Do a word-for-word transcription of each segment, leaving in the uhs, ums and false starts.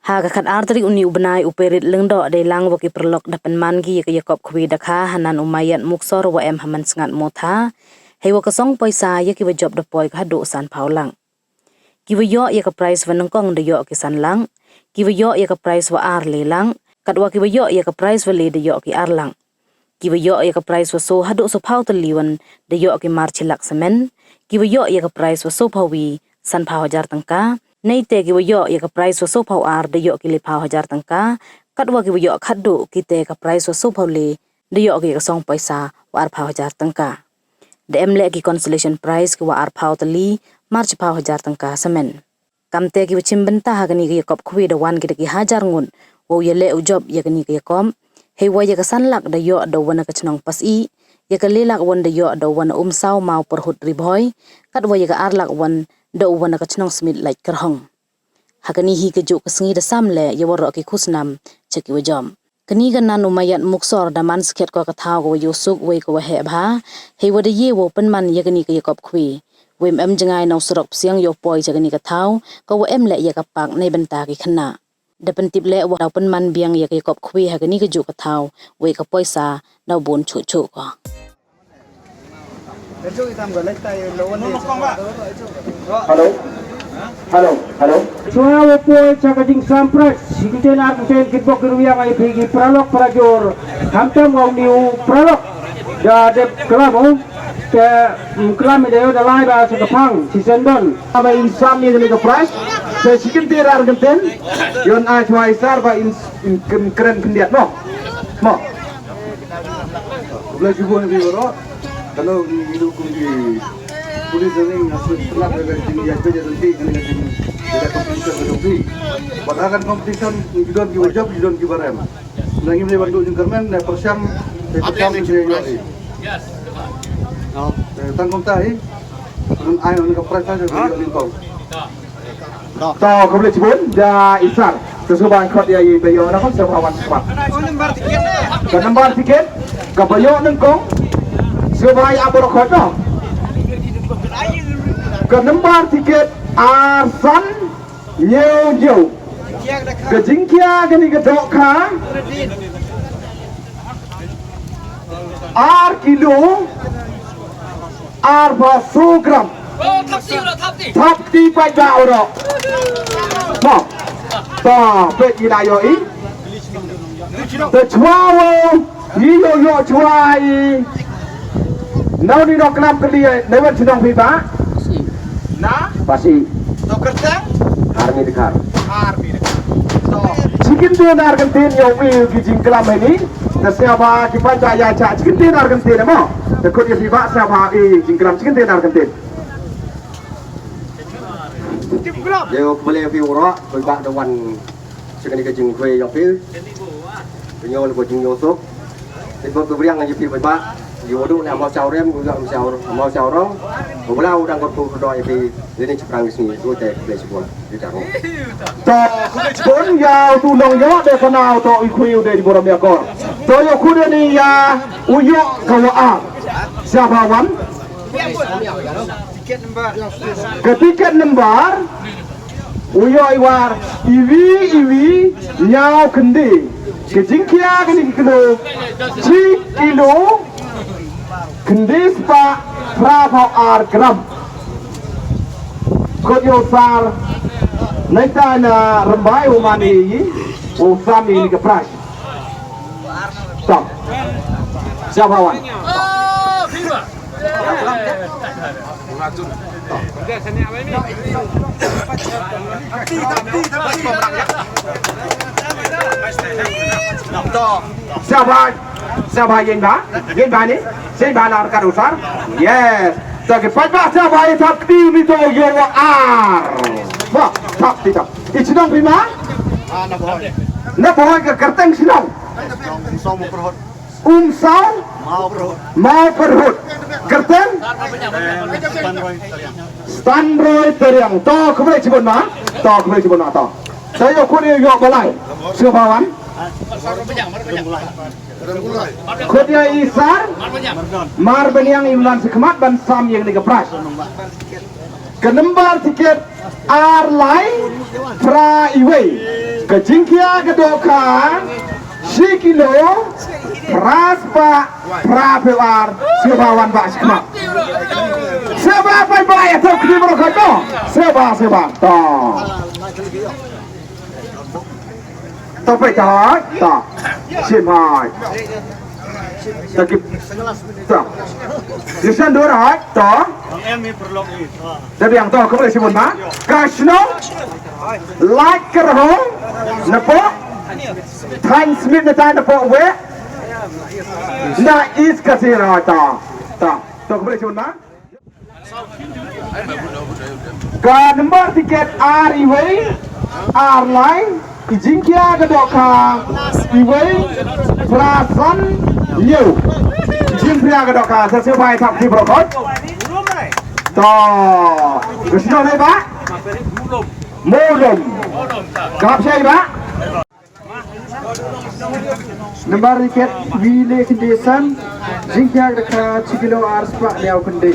Ha ka khat ar tarik uni u bnai u Perit Lyngdoh dei lang wa ki paralok da pynman ki ya ka yakop khwi dakha hanan u Mayat Muksor wa em ha Mynsngat Motha. Hei wa ka song poisa ya ki wa jop da poi ka haduh san phaw lak. Ki wa yoh ya ka prize wa nyngkong da yoh ki san lak. Ki wa yoh ya ka prize wa ar le lak. Katwa ki wa yoh ya ka prize wa le da yoh ki ar lak. Ki wa yoh ya ka prize wa so haduh so phaw tylli wan da yoh ki mar chi lak samen. Ki wa yoh ya ka prize wa so phaw wi san phaw hajar tyngka. Neite ki wa yoh ya ka prize wa so phaw ar da yoh ki le phaw hajar tyngka. Katwa ki wa yoh khatduh kite ka prize wa so phaw le da yoh ki ya ka song poisa wa ar phaw hajar tyngka. Da em le ki consolation prize ki wa ar phaw tylli mar chi phaw hajar tyngka samen. Kamte ki wa chim bynta ha kani ka yakop khwi da wan ki da ki hajar ngut wow ya le u jop ya kani ka yakop. Hei wa ya ka san lak da yoh da u wan na ka chnong Pasi, ya ka le lak wan da yoh da u wan na Umsaw Maw Pyrhut Ri Bhoi, katwa ya ka ar lak wan da u wan na ka chnong Smit Laitkyrhong. Ha kani hi ka juk ka sngi da sam le ya waroh ki khusnam cha ki wa jop. Kani ka nan u Mayat Muksor da man skhet ko ka thaw ka wa yoh suk wei ka wa heh bha. Hei wa da ye wow pynman ya kani ka yakop khwi. Wei em jngai na u surok psiang yow poi cha kani ka thaw ka wa em le ya ka park nei bynta ki khynnah. Da pyntip le wa daw pynman biang ya ka yakop khwi ha kani ka juk ka thaw wei ka poisa daw bun chuh chuh ko. Hello. Hello. Hello. Chwa wa poi cha ka jingsam prize, chi kyntien ar kyntien kitbok ki rwiang ai phi ki paralok parajor. Hamtam wa u ni u paralok da dep klam u. Te, mm, klam i da yoh da lai ba sa ka phang chi sendon. Aba in sam ni ka prize. Te chi kyntien ar kyntien. Yoh ai chwa i sar ba in, in kren khyndiat mo. Mo. Khublei chibun ya phi waroh. Kano ngi du kum ki police ni nga sut pynlap ya ka jingïaid beit ya ka jingïaid beit ya ka jingïaid competition ka jong phi. Bad ha ka competition ngi don ki wa jop, ngi don ki wa rem. Na ngim leh ban duh jingkyrmen, na pyrshang, na pyrshang ki jingïaid. Tang kumta hi. Pynlun ai na ka prize ka jong phi. To, khublei chibun, da i sar. Te sngewbha khot ya i ba yoh na khon sngewbha wan sngewbha. Ka number ticket, ka ba yoh nyngkong. Sngewbha ya ap baroh khot no. Ka number ticket ar san ñiew ñiew. Ka jingkhia kani ka dohkha. Ar kilo, ar phaw so gram. Thap ti paidbah waroh. Mo. Ta, peit i la yoh i. Te chwa wow, i yoh yoh chwa i. Nau ni nok klam kali, nei wan chnong phi ba. Na? Pasi. To kyrteng? Army Dkhar. Army Dkhar. To. Chi kyntien ar kyntien yow i ki jingklam heini. Te sngewbha ki paidbah ya cha chi kyntien ar kyntien mo. Te khot ya phi ba sngewbha i jingklam chi kyntien ar kyntien. Yow khublei phi waroh, paidbah da wan. Chi kani ka jingkhwai yong phi. Phi ñiew le ko jingñiew suk. Phi ko phi briang ya phi paidbah. Yow du le mo chaw rem, yow mo chaw, mo chaw rong. Ko bla u dang ko phu do ya phi. Lini chi prang sngi, ko te phi chi bon. Di ta ko. To, bon ya tu nong yoh de kana to i khwi u de di borom ya kor. To yoh khu de ni ya u yoh ka wa a. Siapa wan? Ka ticket number, u yoh i war, iwi, iwi, ñiaw khyndai. Ka jingkhia kani ki kilo, chi kilo, khyndai spah, phra phaw ar gram. Khot yow sar, neita na Rymbai u man i, u sam i ni ka prize. Stop. Siapa wan? Siapa? Siapa yang ba? Yang ba ni? Saya ba lar ka usar? Yes. Tagi pat ba siapa yang tak ti ni to yoh ar. Wah, tak ti tak. I chnong phi ma? Ah, na Bohoi. Na Bohoi ka kyrteng chnong. Umsaw? Mawpyrhut. Mawpyrhut. Kyrteng? Stanroy Teriang. To, khublei chibun ma. To, khublei chibun ma, to. To yoh khot yoh balai. Siapa wan? Khot ya i sar? Marbaniang, i u lan skhmat ban sam ya kani ka prize. Ka number ticket ar lai phra iwei. Ka jingkhia ka dohkha, shi kilo, phra spah, phra phew ar, sngewbha wan bha chi khmat. Sngewbha pait bha, ya toh kini baroh khat toh. Sngewbha, sngewbha. Toh. Toh pait toh, toh. Shim hai. Toh ki, toh. Yusan dur hai, toh. Em ni perlok ni. Toh. Da biang toh, khublei chibun ma. Ka shnong Laitkyrhong, napoh Thain Smit, na tai napoh Weh, na East Khasi Hills, toh. Toh. Toh, khublei chibun ma. Ka number ticket ar iwei, ar lai, i jingkhia ka dohkha iwei, phra san, ynñiaw. I jingkhia ka dohkha, sa sngewbha i thap ki baroh khat. Toh, ka shnong nei ba? Mawlum. Ka hap shai ba? Number ticket wi le khynde san, jingkhia ka dohkha chi kilo ar spah ynñiaw khynde.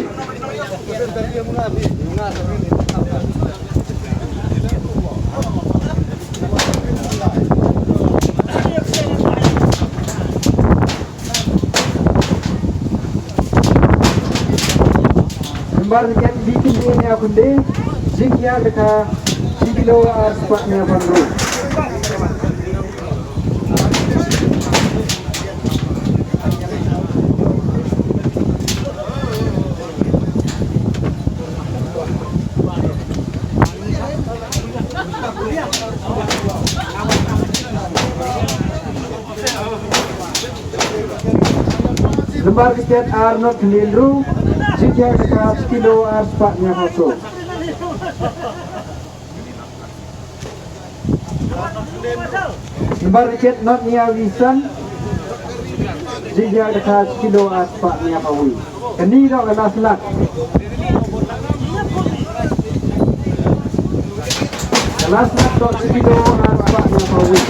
Number ticket wi khynde ynñiaw khynde, jingkhia ka dohkha chi kilo ar spah ynñiaw phaw ynru. Number ticket ar not khynde ynru, jingkhia ka dohkha chi kilo ar spah ynñiaw phaw soo. Number ticket not ynñiaw wi san, jingkhia ka dohkha chi kilo ar spah ynñiaw phaw wi. Kani toh ka last luck. Ka last luck toh chi kilo ar spah ynñiaw phaw wi.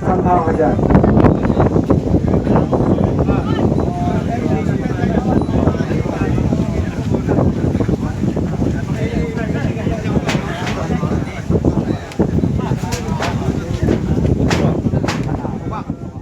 Sanphaw hajar.